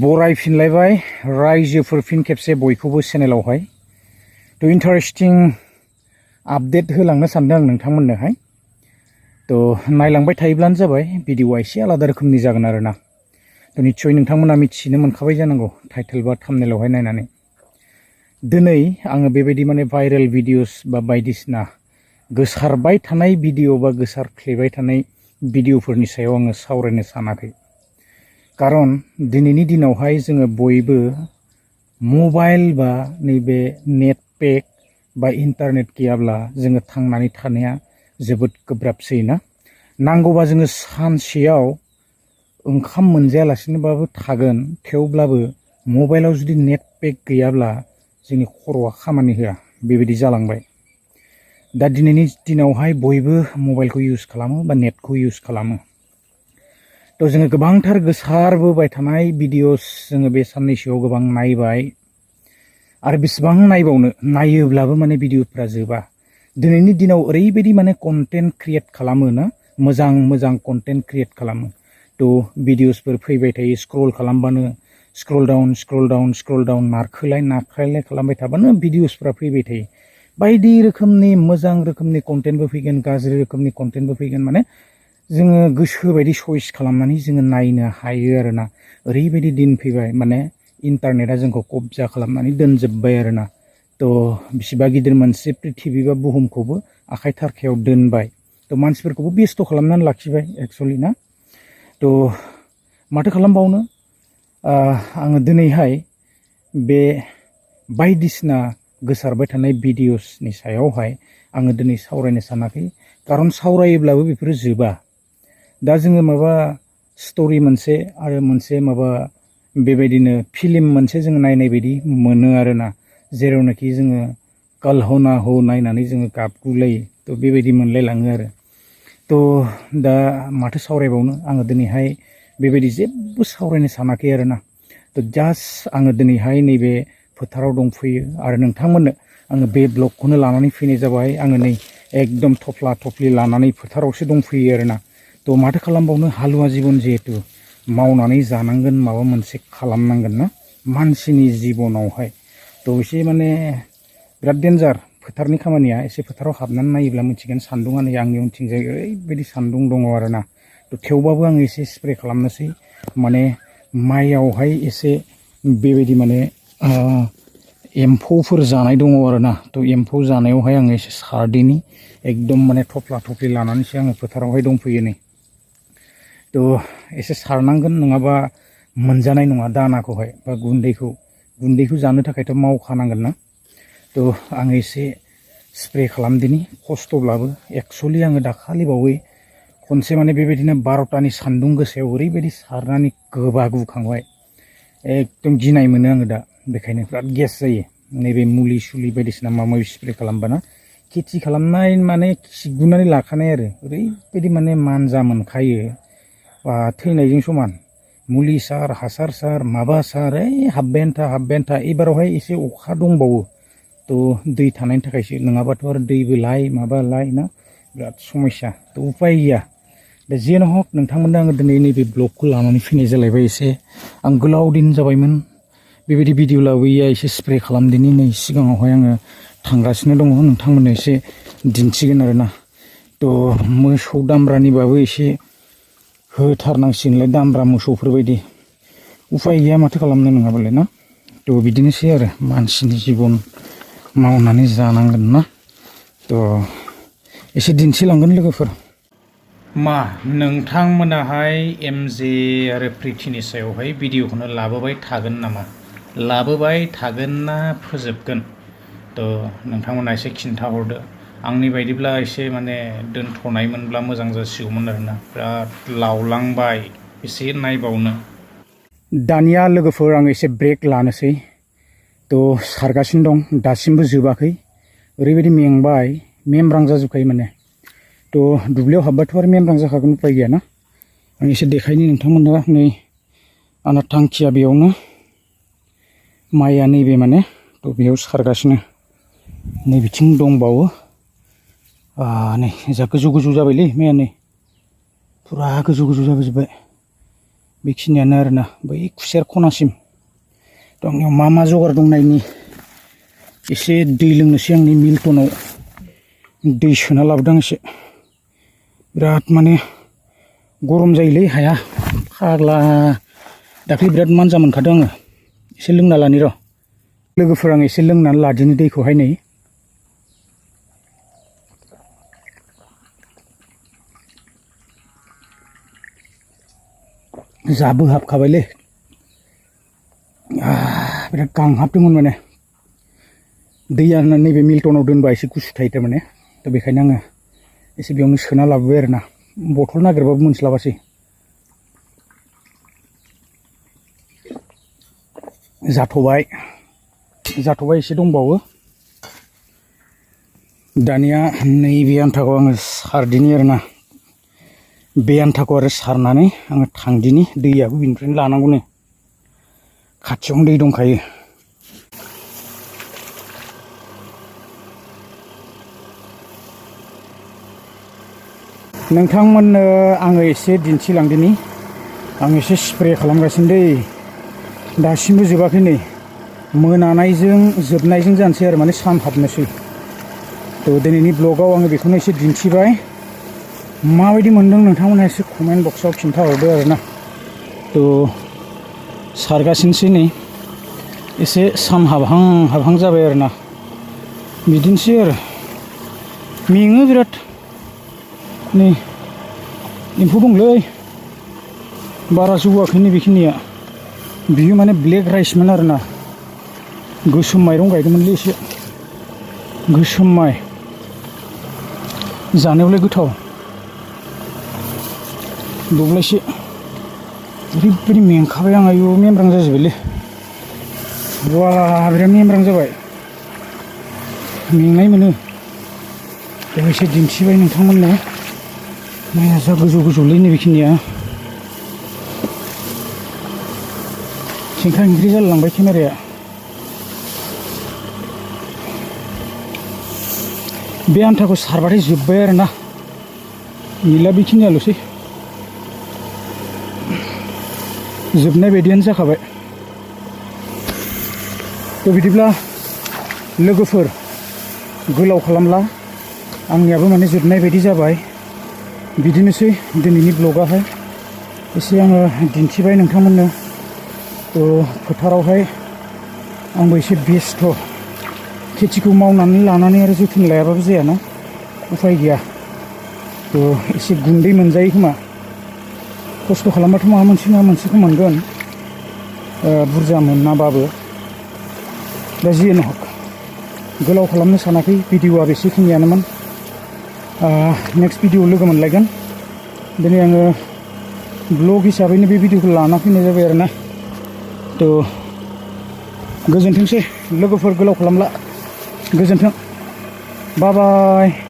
बरायफिनलायबाय रायजोफोर फिन खेबसे बयखौबो चेनेलावहाय तो इन्टारेस्टिं आपडेट होलांनो सानदों आं नोंथांमोननोहाय तो नायलांबाय थायोब्लानो जाबाय भिडिअआ एसे आलादा रोखोमनि जागोन आरोना तो निश्चय नोंथांमोना मिथिनो मोनखाबाय जानांगौ टाइटेल बा थाम्बनेलावहाय नायनानै दिनै आङो बेबायदि माने भाइरेल भिडिअस बा बायदिसिना गोसारबाय थानाय भिडिअ बा गोसारफ्लेबाय थानाय भिडिअफोरनि सायाव आङो सावरायनो सानाखै कारण दिनैनि दिनावहाय जोङो बयबो मबाइल बा नैबे नेट पेक बा इन्टारनेट गैयाब्ला जोङो थांनानै थानाया जोबोद गोब्राबसै ना नांगौबा जोङो सानसेयाव ओंखाम मोनजायालासिनोबाबो थागोन थेवब्लाबो मबाइलाव जुदि नेट पेक गैयाब्ला जोंनि खर'आ खामानि होआ बेबायदि जालांबाय दा दिनैनि दिनावहाय बयबो मबाइलखौ इउज खालामो बा नेटखौ इउज खालामो तो जोङो गोबांथार गोसारबोबाय थानाय भिडिअस जोङो बे साननैसोआव गोबां नायबाय आरो बेसेबां नायबावनो नायोब्लाबो माने भिडिअफ्रा जोबा दिनैनि दिनाव ओरैबायदि माने कन्टेन्ट क्रिएट खालामो ना मोजां मोजां कन्टेन्ट क्रिएट खालामो तो भिडिअसफोर फैबाय थायो स्क्रल खालामबानो स्क्रल डाउन नारख्लाय खालामबाय थाबानो भिडिअसफ्रा फैबाय थायो बायदि रोखोमनि मोजां रोखोमनि कन्टेन्टबो फैगोन गाज्रि रोखोमनि कन्टेन्टबो फैगोन माने जोङो गोसो बायदि चइस खालामनानै जोङो नायनो हायो आरोना ओरैबायदि दिन फैबाय माने इन्टारनेटआ जोंखौ कब्जा खालामनानै दोनजोबबाय आरोना तो बिसिबा गिदिर मोनसे प्रिथिबि बा बुहुमखौबो आखाइ थारखायाव दोनबाय तो मानसिफोरखौबो बेस्थ' खालामनानै लाखिबाय एक्चुअलि ना तो माथो खालामबावनो आङो दिनैहाय बे बायदिसिना गोसारबाय थानाय भिडिअसनि सायावहाय आङो दिनै सावरायनो सानाखै खारन सावरायोब्लाबो बेफोरो जोबा दा जोङो माबा स्ट'रि मोनसे आरो मोनसे माबा बेबायदिनो फिल्म मोनसे जोङो नायनाय बायदि मोनो आरोना जेरावनाखि जोङो कल हो ना हो नायनानै जोङो गाबगुलायो तो बेबायदि मोनलायलाङो आरो तो दा माथो सावरायबावनो आङो दिनैहाय बेबायदि जेबो सावरायनो सानाखै आरोना तो जास्ट आङो दिनैहाय नैबे फोथाराव दंफैयो आरो नोंथांमोननो आङो बे ब्लगखौनो लानानै फैनाय जाबाय आङो नै एकदम थफ्ला थफ्लि लानानै फोथारावसो दंफैयो आरोना तो माथो खालामबावनो हालुवा जिबन जिहेतु मावनानै जानांगोन माबा मोनसे खालामनांगोन ना मानसिनि जिबनावहाय तो एसे माने बिराद डेन्जार फोथारनि खामानिया एसे फोथाराव हाबनानै नायोब्ला मिथिगोन सान्दुङा नै आंनि उनथिंजाय ओरैबायदि सान्दुं दङ आरोना तो थेवबाबो आङो एसे स्प्रे खालामनोसै माने माइयावहाय एसे बेबायदि माने एम्फौफोर जानाय दङ आरोना तो एम्फौ जानायावहाय आङो एसे सारदिनि एकदम माने थफ्ला थफ्लि लानानैसो आङो फोथारावहाय दंफैयो नै तो एसे सारनांगोन नङाबा मोनजानाय नङा दानाखौहाय बा गुन्दैखौ जानो थाखायथ' मावखानांगोन ना तो आङो एसे स्प्रे खालामदिनि खस्थ'ब्लाबो एक्चुअलि आङो दाखालि बावै खनसे माने बेबायदिनो 12टानि सान्दुं गोसायाव ओरैबायदि सारनानै गोबागुखांबाय एकदम गिनाय मोनो आङो दा बेखायनो बिराद गेस जायो नैबे मुलि सुलि बायदिसिना माबा माबि स्प्रे खालामबाना खेथि खालामनाय माने खिगुनानै लाखानाय आरो ओरैबायदि माने मानजा मोनखायो बा थैनायजों समान मुलि सार हासार सार माबा सार हाबबायानो था एबारावहाय एसे अखा दंबावो तो दै थानायनि थाखायसो नङाबाथ' आरो दैबो लाय माबा लाय ना बिराद समस्या तो उपाय गैया दा जेन हक नोंथांमोननो आङो दिनै नैबे ब्लगखौ लानानै फैनाय जालायबाय एसे आं गोलाव दिन जाबायमोन बेबायदि भिडिअ लाबोयैया एसे स्प्रे खालामदिनि नै सिगाङावहाय आङो थांगासिनो दङ नोंथांमोननो एसे दिन्थिगोन आरोना तो मोसौ दामब्रानिबाबो एसे होथारनांसिगोनलाय दामब्रा मोसौफोरबायदि उफाय गैया माथो खालामनो नङाबालाय ना तो बिदिनोसै आरो मानसिनि जिबन मावनानै जानांगोन ना तो एसे दिन्थिलांगोन लोगोफोर मा नोंथांमोनाहाय एमजे आरो प्रिटिनि सायावहाय भिडिअखौनो लाबोबाय थागोन नामा लाबोबाय थागोन ना फोजोबगोन तो नोंथांमोना एसे खिन्थाहरदो आंनि बायदिब्ला एसे माने दोनथ'नायमोनब्ला मोजां जासिगौमोन आरोना बिराद लावलांबाय एसे नायबावनो दानिया लोगोफोर आं एसे ब्रेक लानोसै तो सारगासिनो दं दासिमबो जोबाखै ओरैबायदि मेंबाय मेमब्रां जाजोबखायो माने तो दुब्लियाव हाबबाथ' आरो मेमब्रां जाखागोन उपाय गैया ना आं एसे देखायनि नोंथांमोननो नै आंना थांखिया बेयावनो माइया नैबे माने तो बेयाव सारगासिनो नै बिथिं दंबावो नै जा गोजौ गोजौ जाबायलै माइया नै फुरा गोजौ गोजौ जाबोजोब्बाय बेखिनियानो आरोना बै खुसेर खनासिम थ' आंनियाव मा मा जगार दं नायनि एसे दै लोंनोसै आंनि मिल्टनाव दै सोना लाबोदों एसे बिराद माने गरम जायोलै हाया फाग्ला दाख्लै बिराद मानजा मोनखादों आङो एसे लोंना लानि र' लोगोफोर आं एसे लोंनानै लादिनि दैखौहाय नै जाबो हाबखाबायलै बिराद गांहाबदोंमोन माने दैया नैबे मिल्टनाव दोनबा एसे गुसु थायो थारमाने दा बेखायनो आङो एसे बेयावनो सोना लाबोबाय आरोना बथल नागिरबाबो मोनस्लाबासै जाथ'बाय एसे दंबावो दानिया नैबे आन्थाखौ आङो सारदिनि आरोना बे आन्थाखौ आरो सारनानै आङो थांदिनि दैयाबो बिनिफ्रायनो लानांगौनो खाथियावनो दै दंखायो नोंथांमोननो आङो एसे दिन्थिलांदिनि आं एसे स्प्रे खालामगासिनो दै दासिमबो जोबाखै नै मोनानायजों जोबनायजों जानोसै आरो माने सान हाबनोसै थ' दिनैनि ब्लगाव आङो बेखौनो एसे दिन्थिबाय माबायदि मोनदों नोंथांमोनहा एसे कमेन्ट बक्सआव खिन्थाहरदो आरोना थ' सारगासिनोसै नै एसे सान हाबहां जाबाय आरोना बिदिनोसै आरो मेङो बिराद नै एम्फौ दंलै बारा जौआखैनो बेखिनिया बियो माने ब्लेक राइसमोन आरोना गोसोम माइरं गायदोंमोनलै एसे गोसोम माइ जानायावलाय गोथाव दब्लायसे ओरैबायदि मेंखाबाय आं आयु मेंब्रां जाजोब्बायलै वा बिराद मेंब्रां जाबाय मेंनाय मोनो बेयाव एसे दिन्थिबाय नोंथांमोननो माइया जा गोजौलै नै बेखिनिया खेंख्रा खेंख्रि जालांबाय केमेराया बे आन्थाखौ सारबाथाय जोब्बाय आरोना गैला बेखिनियाल'सै जोबनाय बायदियानो जाखाबाय थ' बिदिब्ला लोगोफोर गोलाव खालामला आंनियाबो माने जोबनाय बायदि जाबाय बिदिनोसै दिनैनि ब्लगाहाय एसे आङो दिन्थिबाय नोंथांमोननो थ' फोथारावहाय आंबो एसे बेस्थ' खेथिखौ मावनानै लानानै आरो जोथोन लायाबाबो जायाना उफाय गैया थ' एसे गुन्दै मोनजायो खोमा खस्थ' खालामबाथ' माबा मोनसेखौ मोनगोन बुरजा मोनाबाबो दा जियानो हक गोलाव खालामनो सानाखै भिडिअ'आ बेसेखिनियानोमोन नेक्स्ट भिडिअ लोगो मोनलायगोन दिनै आङो ब्लग हिसाबैनो बे भिडिअखौ लाना फैनाय जाबाय आरोना थ' गोजोनथोंसै लोगोफोर गोलाव खालामला गोजोन्थों बाय बाय